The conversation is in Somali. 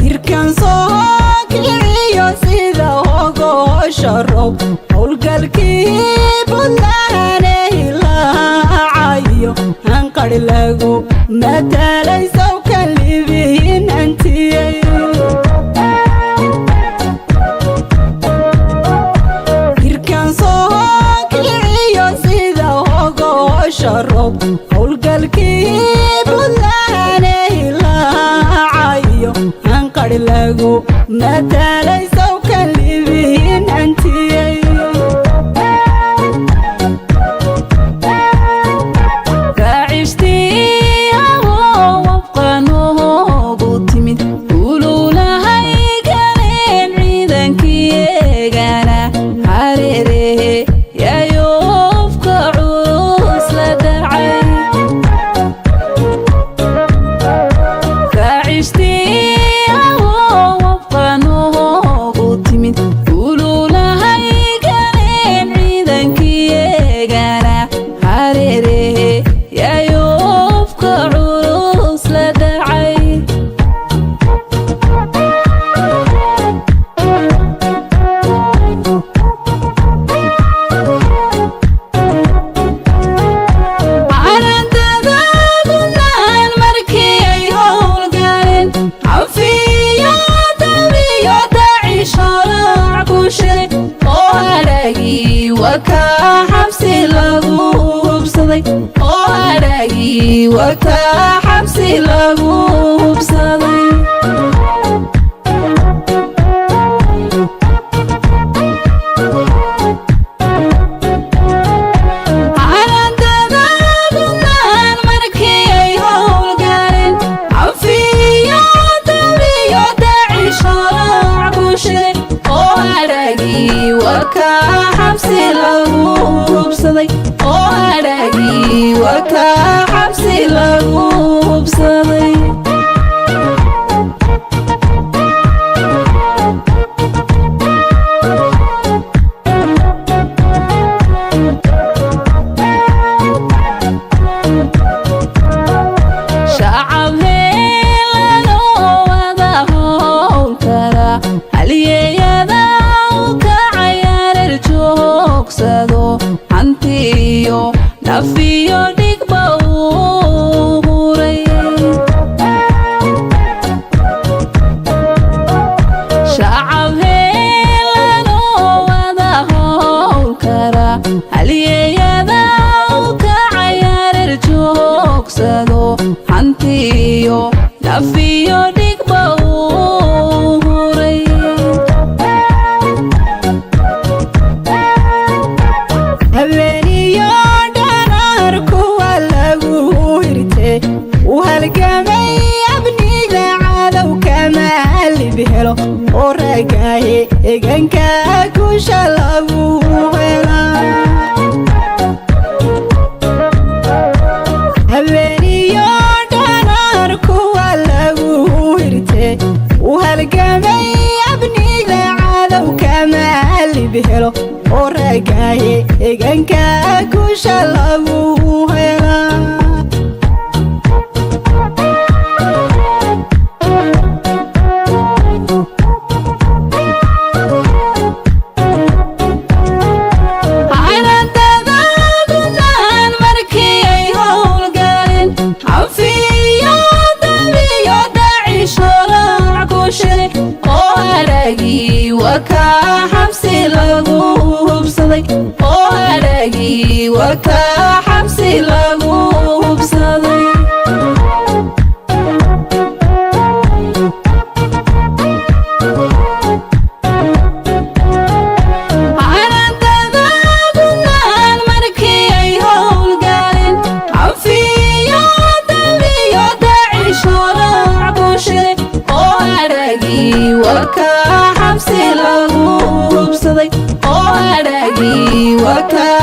Hirkan soo kiciyo sida hogoosha roob, howlgalkii Buntlaane hilaacayo, hanqadh lagu matalay sawkan libiin antiyey. Hirkan soo kiciyo sida hogoosha roob, howlgalkii Buntlaane hilaacayo, hanqadh lagu matalay sawkan libiin antiyey. Daacishtii wabqanuugu timid ululahay galeen ciidankiegana hareerehe yayoofka culus la dhacay. Daacishtii wabqanuugu timid ululahay galeen ciidankiegana hareerehe yayoofka culus la dhacay. Calantada Buntland markii ay howlgaleen, xafiyo dabiyo daacish horaac ku shiray, oo hadhaagii wakaa xabsi lagu hubsaday, oo hadhaagii wakaa xabsi lagu hubsaday. Calantada Buntland markii ay howlgaleen, xafiyo dabiyo daacish horaac ku shiray, oo hadhaagii wakaa xabsi lagu hubsaday, oo hadhaagii wakaa xabsi lagu hubsaday. Shacab heelanoo wada howlkara, halyeeyada u kacayaareer joogsado, hanti iyo nafiyo dhigba uu huray. Shacab heelanoo wada howlkara, halyeeyada u kacayaareer joogsado, hanti iyo nafiyo dhigba uu huray. Habeeniyo dhanaar kuwa lagu hirte u halgamay abniga cadow kama halib helo, oo ragaaye eganka kusha lagu hela. Habeeniyo dhanaar kuwa lagu hirte u halgamay abniga cadow kama halib helo, oo ragaaye eganka kusha lagu hela. Calantada Buntland markii ay howlgaleen, xafiyo dabiyo daacish horaac ku shiray, oo hadhaagii wakaa xabsi lagu hubsaday, oo hadhaagii wakaa xabsi lagu hubsaday. Calantada Buntland markii ay howlgaleen, xafiyo dabiyo daacish horaac ku shiray, oo hadhaagii wakaa xabsi lagu hubsaday, oo hadhaagii. Waka.